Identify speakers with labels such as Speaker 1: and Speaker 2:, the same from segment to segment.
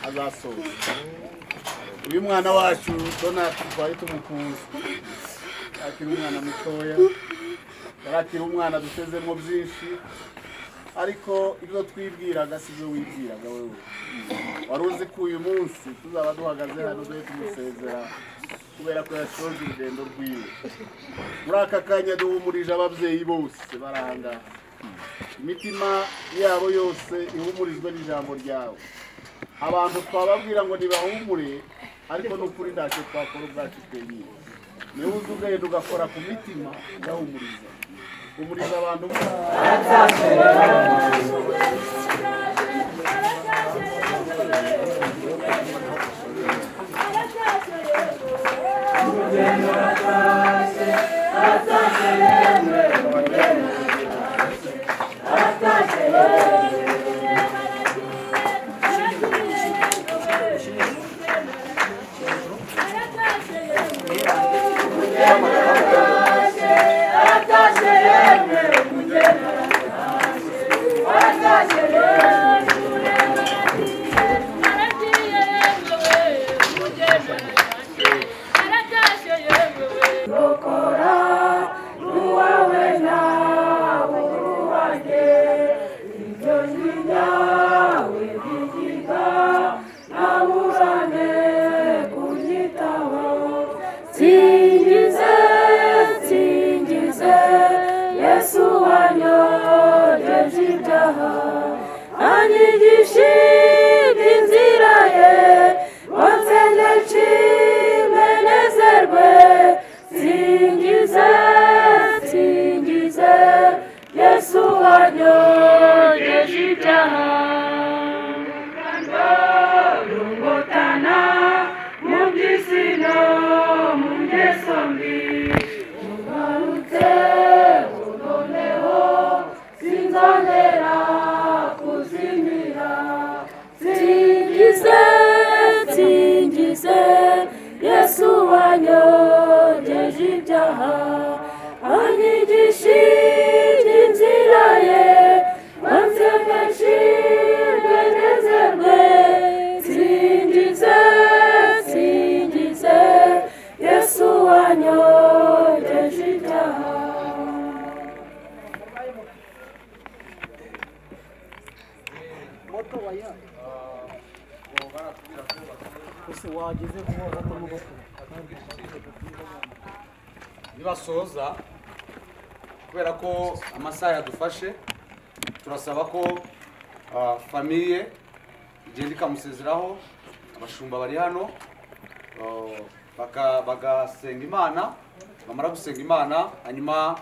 Speaker 1: azasoza. Uyu mwana wacu Donat twari tumukunze, akiri umwana mutoya, yarakiri umwana dutezemo byinshi, ariko ibyo twibwiraga si byo wibwiraga wewe. Wari uzi ko uyu munsi tuzaba duhagaze hano duhe tumusezera kubera ko yashoje urugendo rwiwe. Muri aka kanya duhumurije ababyeyi bose baranga, imitima yabo yose ihumurijwe n'ijambo ryawe. Abantu twababwira ngo ntibahumure, ariko n'ukuri ntacyo twakora ubwacu twenyine. Niwe uzi ugenda ugakora ku mitima ugahumuriza, humuriza abantu.
Speaker 2: Nibasoza kubera ko amasaha yadufashe, turasaba ko famille igenda ikamusezeraho. Abashumba bari hano bagasenga Imana, bamara gusenga Imana hanyuma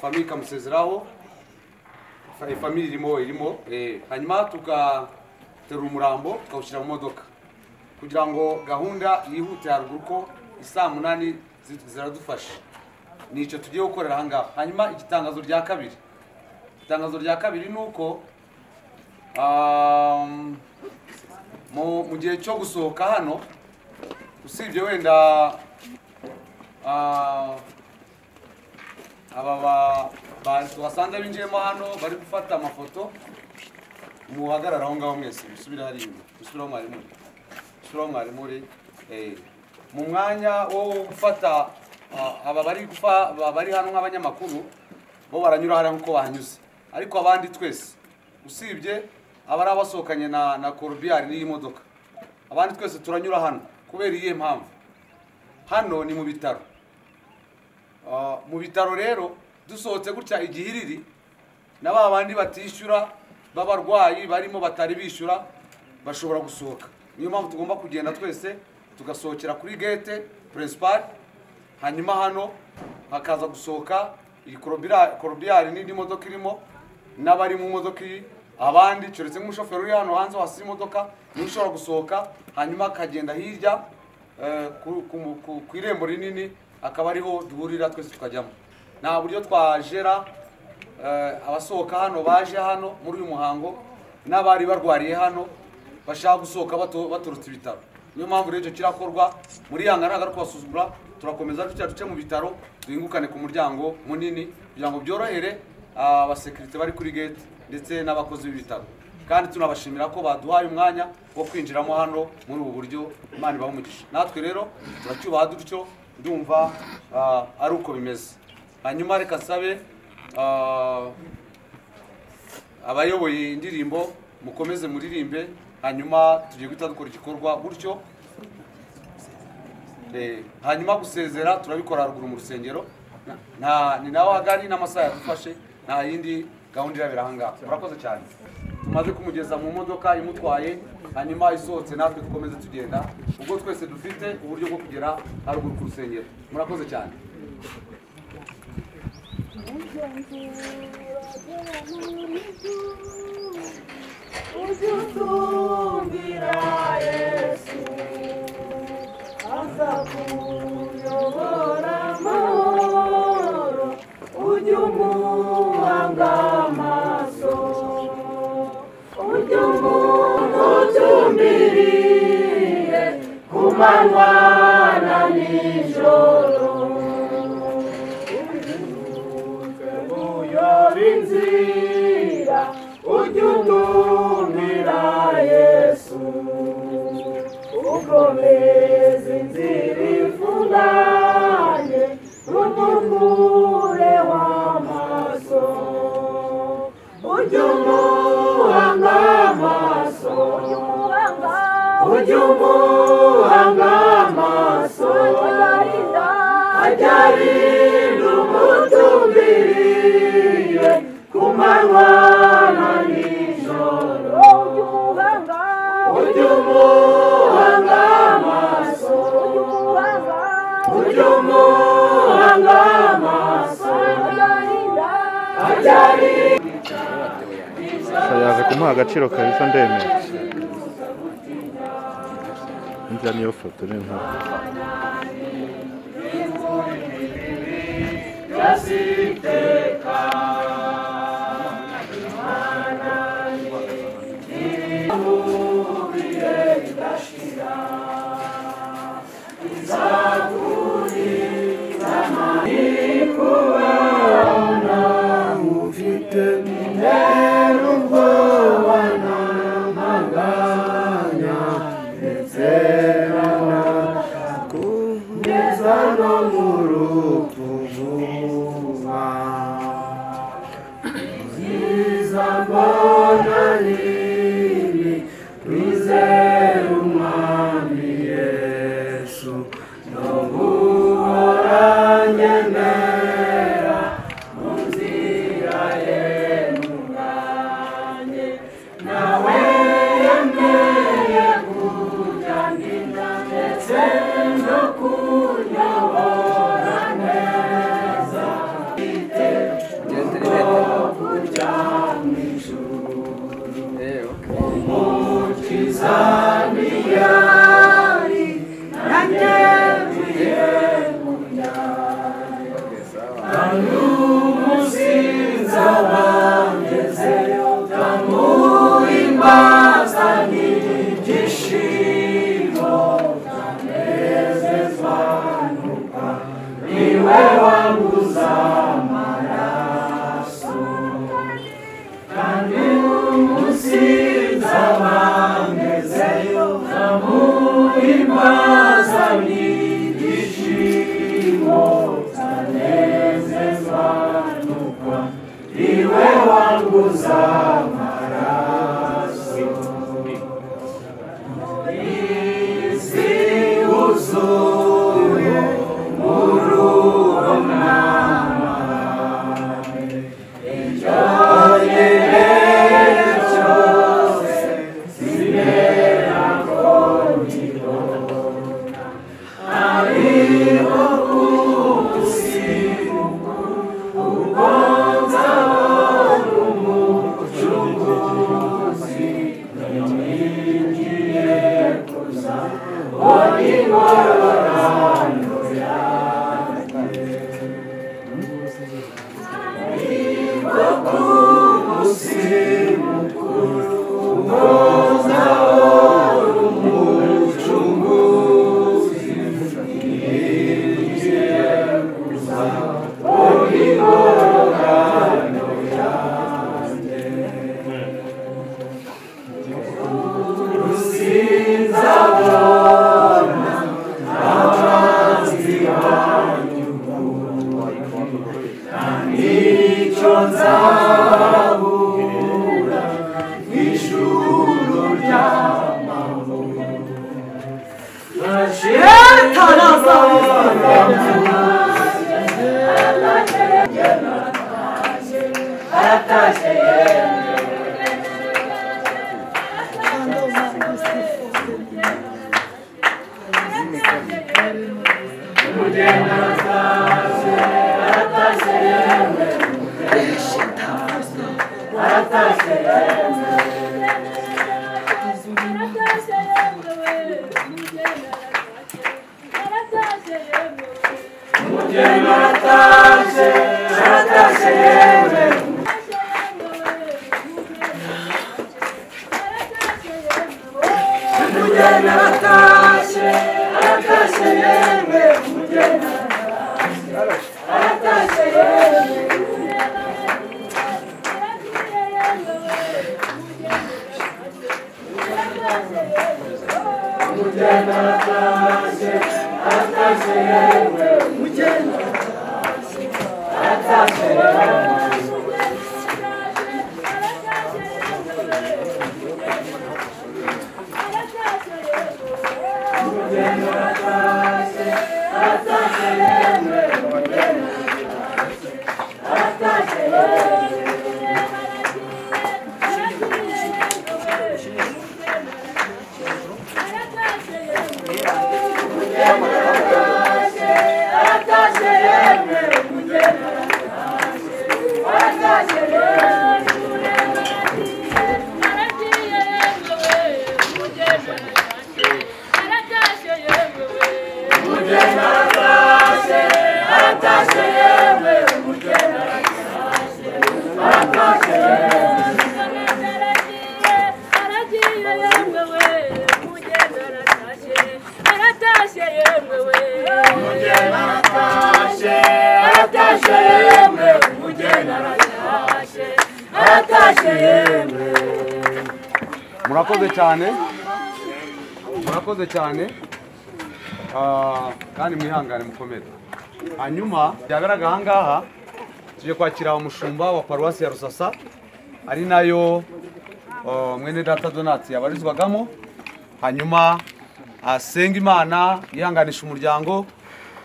Speaker 2: famille ikamusezeraho. Famille irimo hanyuma tugaterura umurambo tukawushyira mu modoka kugira ngo gahunda yihute haruguru ko isaa 8 ziradufasha. Nicyo tugiye gukorera aha ngaha. Hanyuma igitangazo rya kabiri, itangazo rya kabiri ni uko mu gihe cyo gusohoka hano, usibye wenda aba bantu basanze binjiyemo hano bari gufata amafoto, muhagarara aho ngaho mwese, musubire hariya inyuma, musubire aho mwari muri, musubire aho mwari muri. Mu mwanya wo gufata aba bari hano nk'abanyamakuru bo baranyura hariya nkuko bahanyuze, ariko abandi twese usibye abari abasohokanye na Corbillard n'iyi modoka, abandi twese turanyura hano. Kubera iyihe mpamvu? Hano ni mu bitaro. Mu bitaro rero dusohotse gutya igihiriri na ba bandi batishyura b'abarwayi barimo batari bishyura bashobora gusohoka. Niyo mpamvu tugomba kugenda twese tugasohokera kuri gate principal, hanyuma hano hakaza gusohoka iyi Corbillard n'indi modoka irimo n'abari mu modoka iyi, abandi keretse nk'umushoferi uri hano hanze wasize imodoka niwe ushobora gusohoka, hanyuma akagenda hirya ku irembo rinini akaba ariho duhurira twese tukajyamo. Nta buryo twajera abasohoka hano baje hano muri uyu muhango n'abari barwariye hano bashaka gusohoka baturutse ibitaro. Niyo mpamvu rero icyo kirakorwa muri yanga ntabwo ari kubasuzugura, turakomeza tutya duce mu bitaro duhingukane ku muryango munini kugira ngo byorohere abasekirite bari kuri gate ndetse n'abakozi b'ibitaro. Kandi tunabashimira ko baduhaye umwanya wo kwinjiramo hano muri ubu buryo. Imana ibahe umugisha. Natwe rero turacyubaha dutyo, ndumva ari uko bimeze. Hanyuma reka nsabe abayoboye indirimbo mukomeze muririmbe, hanyuma tugiye guhita dukora igikorwa gutyo. Hanyuma gusezera turabikora haruguru mu rusengero, nta ni naho hagari n'amasaha yadufashe, nta yindi gahunda irabera aha ngaha. Murakoze cyane. Tumaze kumugeza mu modoka imutwaye, hanyuma isohotse natwe dukomeze tugenda, ubwo twese dufite uburyo bwo kugera haruguru ku rusengero. Murakoze cyane.
Speaker 3: Ujutumbira Yesu azakuyobora amahoro, ujye umuhanga amaso, ujye umutumbiriye ku manywa na nijoro, uyobora inzira, ujye utumira Yesu, ukomeze inzira ifunganye, ntumukure w'amaso, ujye umuhanga amaso, ujye umuhanga amaso, ajya arinda umutumbiriye ku manywa na nijoro, ujye umuhanga amaso, ujye umuhanga amaso, ajya arinda.
Speaker 4: Yaje kumuha agaciro kabisa, ndemera. Inzira niyo foto ni nkuru.
Speaker 3: Iwe wangu za maraso. Ijuru ry'amahoro
Speaker 2: Murakoze cyane, murakoze cyane, kandi mwihangane mukomere. Hanyuma byaberaga aha ngaha tuje kwakira umushumba wa paruwasi ya Rusasa, ari nayo mwene data Donati yabarizwagamo. Hanyuma asenga Imana, yihanganisha umuryango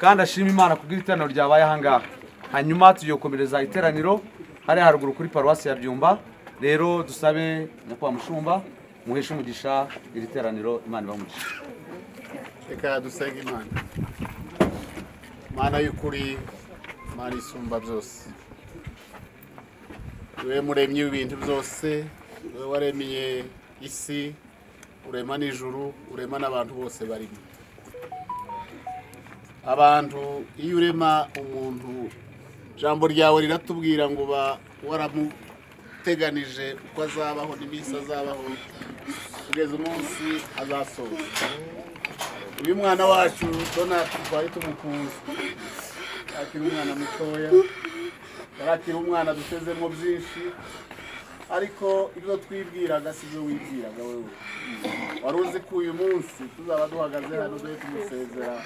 Speaker 2: kandi ashima Imana kubw'iri teraniro ryabaye aha ngaha. Hanyuma tugiye gukomereza iteraniro hariya haruguru kuri paruwasi ya Byumba. Rero dusabe nyakubahwa mushumba muheshe umugisha iri teraniro, Imana ibahe umugisha.
Speaker 1: Reka dusenge Imana. Mana y'ukuri, Mana isumba byose, wewe muremyi w'ibintu byose, wewe waremye isi, urema n'ijuru, urema n'abantu bose barimo. Abantu iyo urema umuntu, ijambo ryawe riratubwira ngo ba waramuteganije uko azabaho n'iminsi azabaho kugeza umunsi azasoza. Uyu mwana wacu Donati twari tumukunze, akiri umwana mutoya, yarakiri umwana dutezemo byinshi, ariko ibyo twibwiraga si byo wibwiraga wewe. Wari uzi ko uyu munsi tuzaba duhagaze hano duhe tumusezera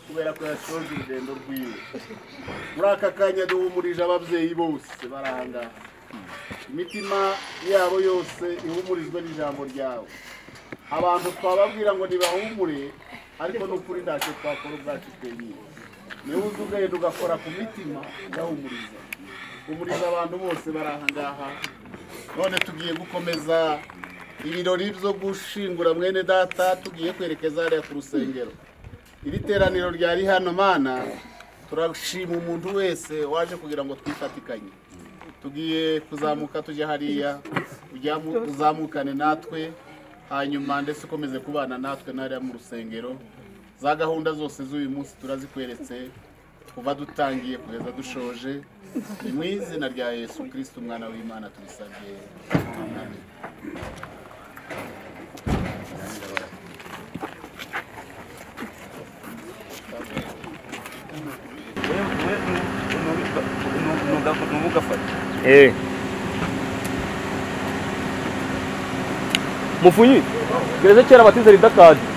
Speaker 1: kubera ko yashoje urugendo rwiwe. Muri aka kanya duhumurije ababyeyi bose bari aha ngaha, imitima yabo yose ihumurijwe n'ijambo ryawe. Abantu twababwira ngo ntibahumure, ariko n'ukuri ntacyo twakora ubwacu twenyine. Niwe uzi ugenda ugakora ku mitima ugahumuriza, humuriza abantu bose bari aha ngaha. None tugiye gukomeza ibirori byo gushingura mwene data, tugiye kwerekeza hariya ku rusengero. Iri teraniro ryari hano Mana, turashima umuntu wese waje kugira ngo twifatikanye. Tugiye kuzamuka tujya hariya, uzamukane natwe, hanyuma ndetse ukomeze kubana natwe n'ariya mu rusengero. Za gahunda zose z'uyu munsi turazikweretse kuva dutangiye kugeza dushoje. Ni mu izina rya Yesu Kristo umwana w'Imana tubisabye, amen.
Speaker 5: Mufunyi gereza kera batize ridakadi.